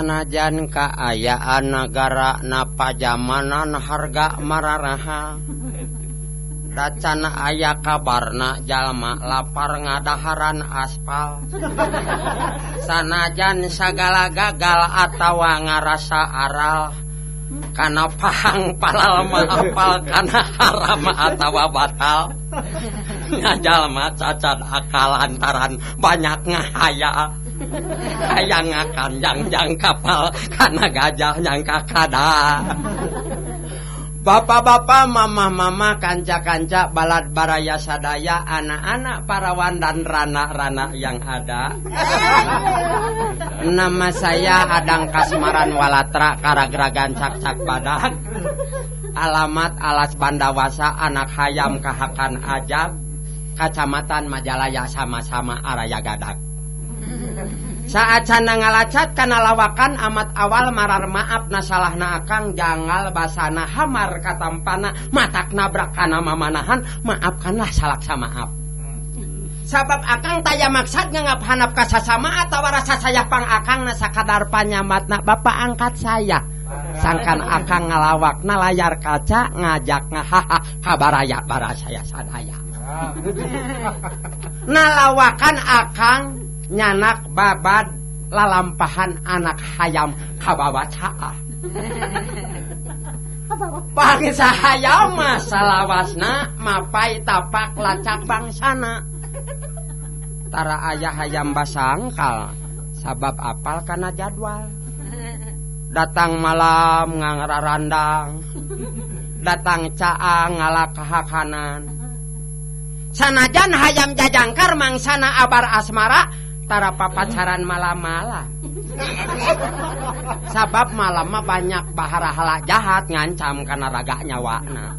Sanajan kaayaan nagara na pajamanan harga mararaha. Dacana aya kabarna jalma lapar ngadaharan aspal. Sanajan sagala gagal atawa ngarasa aral. Kana pahang palal apal kana haram atawa batal. Ngajalma cacat akal antaran banyak ngahaya. Hayang ngakanjang-jang kapal kana gajah nyangka kada. Bapak-bapak, mama-mama, kanca-kanca, balad baraya sadaya, anak-anak parawan dan rana-rana yang ada. Nama saya Adang Kasmaran Walatra Karagragan Cakcak Badak. Alamat Alas Bandawasa, anak hayam kahakan ajab, Kacamatan Majalaya sama-sama Araya Gadak. Saat cana ngalacat kana lawakan amat awal marar maaf nasalahna akang jangal basana hamar katampana matak nabrak kana mamanahan maafkanlah salaksa maaf. Sabab akang taya maksad ngangap hanap kasasama atawa rasa saya pang akang na sakadar panyamatna bapak angkat saya. Sangkan akang ngalawak na layar kaca ngajak ngahaha kabaraya bara saya sadaya. Nalawakan akang nyanak babad lalampahan anak hayam kabawa caah. Bangsa hayam mah salawasna mapai tapak lacak bangsana. Tara aya hayam basangkal sabab apal kana jadwal. Datang malam ngangrarandang, datang caang ngalakahakanan. Sanajan hayam jajangkar mangsana abar asmara tara papacaran malam-malam. Sabab malam mah banyak bahara-hala jahat ngancam kana raga nyawana.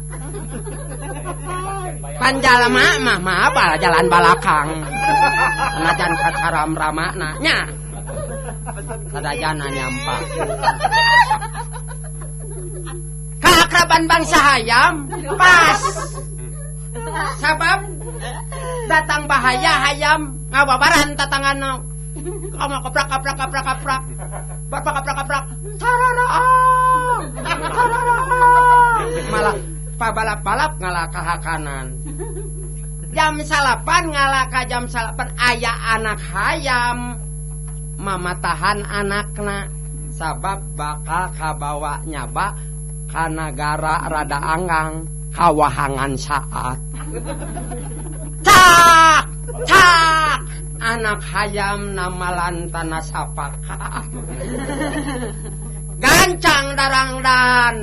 Panjalma mah mah jalan balakang. Sanajan kacaram ramana nya. Sadayana nyampa. Keakraban bangsa hayam pas. Sabab datang bahaya hayam ngawabaran tatangana. Kamu kaprak kaprak kaprak kaprak. Bapak kaprak kaprak. Tararaang. Tararaang. Malah pabalap-balap ngalakahakanan. Jam salapan ngalaka jam salapan aya anak hayam mamatahan anakna sabab bakal kabawa nyaba kanagara rada anggang kawahangan saat. Cak cak anak hayam namalan tanah sapaka. Gancang darangdan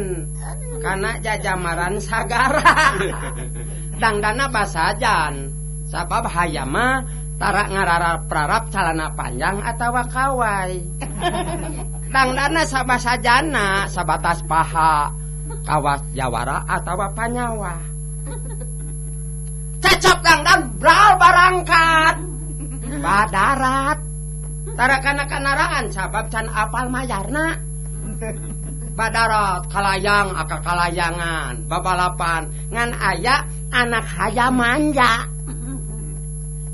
kana jajamaran sagara. Dangdana basajan sabab hayam mah tara ngararap-rarap calana panjang atawa kawai. Dangdana sabasajana sabatas paha kawas jawara atawa panyawa. Cecep dangdan bral barangkat badarat tara kana kanaraan sabab can apal mayarna. Badarat kalayang aka kalayangan babalapan ngan aya anak hayam manja.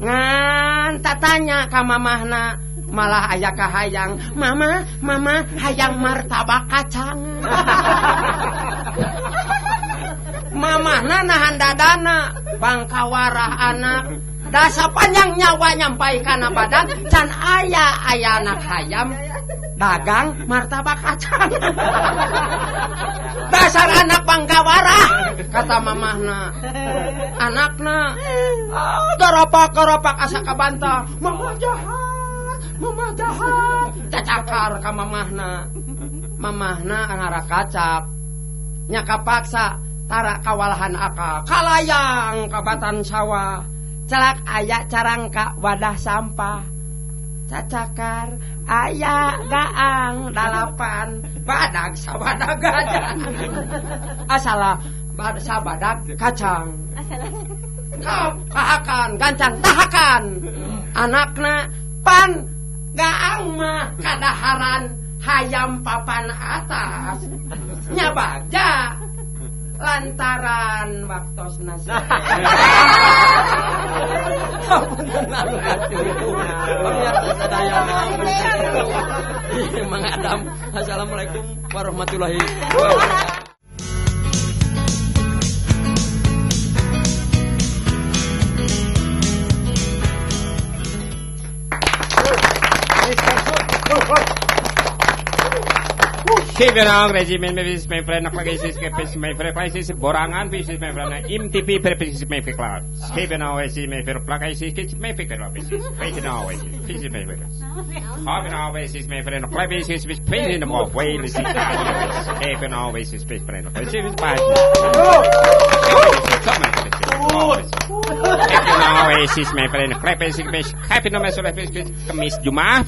Ngan tatanya ka mamahna malah aya ka hayang mama mama hayang martabak kacang. Mamahna nahan dadana bangkawarah anak dasa panjang nyawa nyampai kana badan can aya aya anak hayam dagang martabak kacang. Dasar anak bangkawarah kata mamahna. Anakna goropak-goropak asa kabanta mama jahat mama jahat cacakar ka mamahna. Mamahna ngarakacap nya kapaksa tara kawalahan akal kalayang kabatan sawah celak aya carangka wadah sampah cacakar aya gaang dalapan badag sabadag gajah asala sabadag kacang kahakan gancang tahakan anakna pan gaang mah kadaharan hayam papan atas nya bagja Lantaran waktosna apunten anu katuhu pamirsa sadayana Mang Adam. Assalamualaikum warahmatullahi wabarakatuh. Siberang regimen my friend my friend borangan my friend MTP my friend Siberang my friend my Kemis Jumat.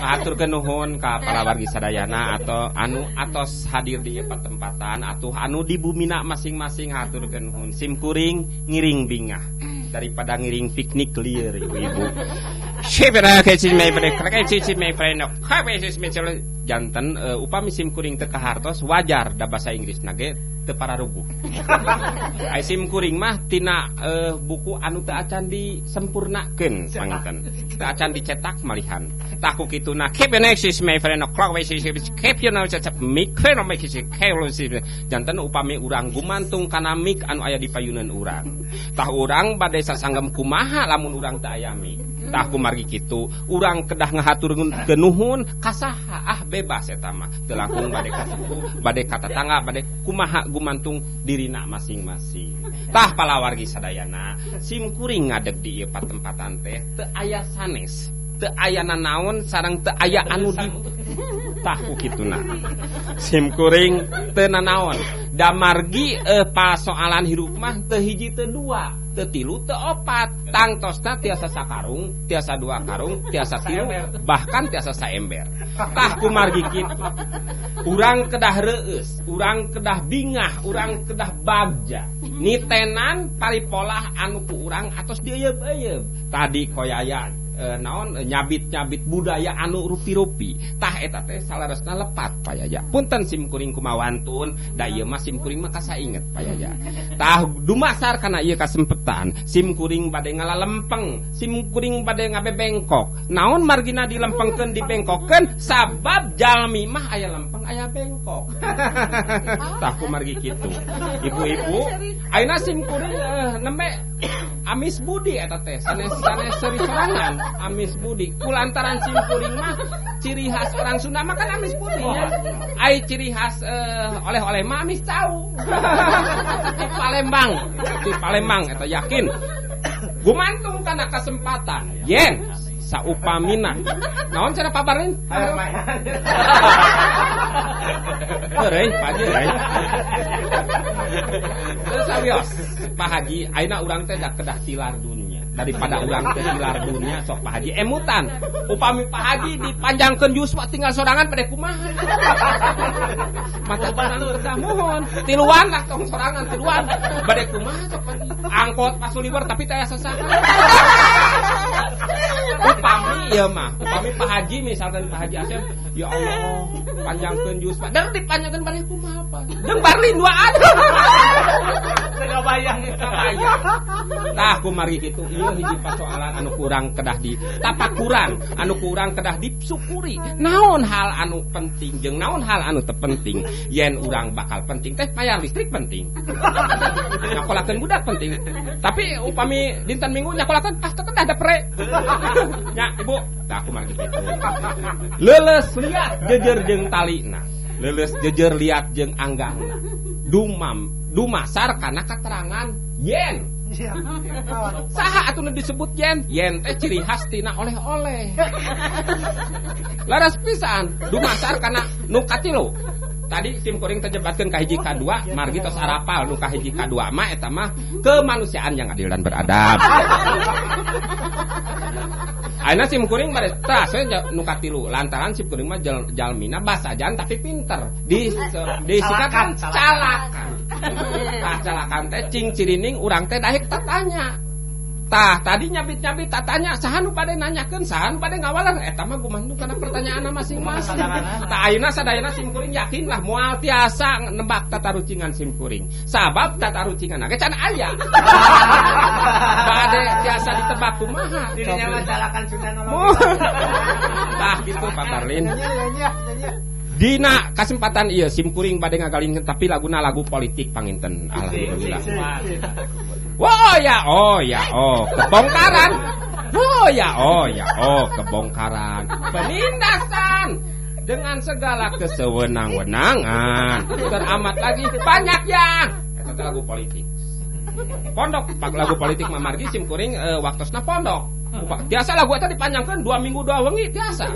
Aturkeun nuhun ka palawargi sadayana atau anu atos hadir di patempatan atuh anu di bumina masing-masing haturkeun nuhun. Sim kuring ngiring bingah daripada ngiring piknik lieur ibu-ibu. Janten upami sim kuring teu kahartos wajar da basa Inggris nage teu pararuguh. Ai sim kuring mah tina buku anu teu acan disempurnakeun panginten. Teu acan dicetak malihan. Tah ku kituna janten upami urang gumantung kana mik anu aya di payuneun urang. Tah urang bade sasanggem kumaha lamun urang teu aya mik. Tah kumargi kitu urang kedah ngahaturkeun nuhun ka saha ah bebas eta mah teu langkung bade ka suku bade ka tatangga bade kumaha gumantung dirina masing-masing. Tah palawargi sadayana sim kuring ngadeg di ieu patempatan teh teu aya sanes teu aya nanaon sareng teu aya anu di tah ku kituna sim kuring teu nanaon damargi pasoalan hirup mah teu hiji teu dua teu tilu teu opat tangtosna tiasa sakarung tiasa dua karung tiasa tilu bahkan tiasa saember. Tah kumargi kitu urang kedah reueus urang kedah bingah urang kedah bagja nitenan paripolah anu ku urang atos dieuyeub-euyeub tadi koyaya naon nyabit-nyabit budaya anu rupi-rupi tah eta teh salaresna lepat payaya punten sim kuring kumawantun da ieu mah sim kuring mah kasainget payaya tah dumasar kana ieu kasempetan sim kuring bade ngalalempeng sim kuring bade ngabebengkok naon margina dilempengkeun dibengkokkeun sabab jalmi mah aya lempeng aya bengkok. Tah kumargi kitu ibu-ibu ayeuna sim kuring nembe amis budi eta teh sanes sanes seuri sorangan amis budi kulantaran sim kuring mah ciri khas orang Sunda mah kan amis budi nya ai ciri khas oleh-oleh mah amis cau di Palembang di Palembang eta yakin gumantung kana kesempatan yen saupamina naon cara pabarin heureuy Pak Haji terus sawios Pak Haji ayeuna urang teh da kedah tilar dunya daripada urang teh tilar dunya sok Pak Haji emutan upami Pak Haji dipanjangkeun yuswa tinggal sorangan pada kumaha mata urang kedah mohon tiluan lah tong sorangan tiluan bade kumaha sok Pak Haji angkot pasuliwer tapi teh aya sasaha upami ieu mah upami Pak Haji misalkan Pak Haji Asep ya Allah panjangkeun yuswa dan dipanjangkeun bari kumaha Pak jeung barlin duaan teu kabayang kabayang tah kumargi kitu ieu hiji pasoalan anu kurang kedah di tapakuran anu kurang kedah disyukuri naon hal anu penting jeung naon hal anu teu penting yen urang bakal penting teh bayar listrik penting nyakolakeun budak penting tapi upami dinten minggu nyakolakeun ah teu kedah da pere nya ibu tah kumargi kitu leuleus liat jejer jeung talina leuleus jejer liat jeung anggangna dumam dumasar kana katerangan yen saha atuh nu disebut yen yen teh ciri khas tina oleh-oleh laras pisan dumasar kana nu katilu tadi sim kuring terjebatkeun ka hiji ka dua margi tos arapal nu ka hiji ka dua mah eta mah kemanusiaan yang adil dan beradab. Ayeuna sim kuring mah tah we nu katilu lantaran sim kuring mah jalmina basajan tapi pinter di disikapan calakan. Tah calakan teh cing cirining urang teh daek tatanya. Tah tadi nyabit-nyabit tatanya saha nu bade nanyakeun, saha nu bade ngawaler, eta mah gumantung kana pertanyaanna masing-masing. Tah ayeuna sadayana simkuring yakin lah moal tiasa nebak tatarucingan simkuring. Sabab tatarucingan ge can aya. Bade tiasa ditebak kumaha? Dirinya mah calakan Sunda nolong. Tah gitu Pak Barlin. Dina kesempatan ieu simkuring bade ngagalingkeun tapi laguna lagu politik panginten. Alhamdulillah. Oh ya, oh ya, oh kebongkaran. Oh ya, oh ya, oh kebongkaran. Penindasan dengan segala kesewenang-wenangan. Teramat lagi banyak yang eta teh lagu politik. Pondok, pak lagu politik mah margi simkuring waktosna pondok. Tiasa lagu eta dipanjangkeun 2 minggu 2 wengi tiasa.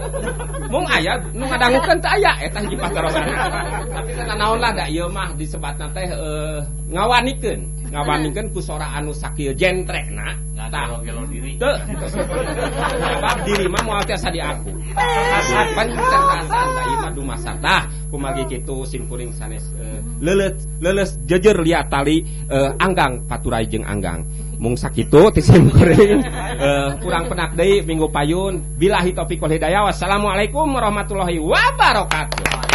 Mung aya nu ngadangukeun teu aya eta hiji patarosana. Tapi teh naon lah da ieu mah disebatna teh ngawanikeun. Ngawanikeun ku sora anu sakieu jentrekna. Tah Gelo diri. teu sebab diri mah moal tiasa diaku. Pencerdasan da ieu mah dumasar. Tah kumargi kitu simkuring sanes leuleus leuleus jejer lia tali anggang paturai jeung anggang. Mung sakitu ti simkuring kurang penak deui minggu payun. Billahi taufiq wal hidayah. Wassalamualaikum warahmatullahi wabarakatuh.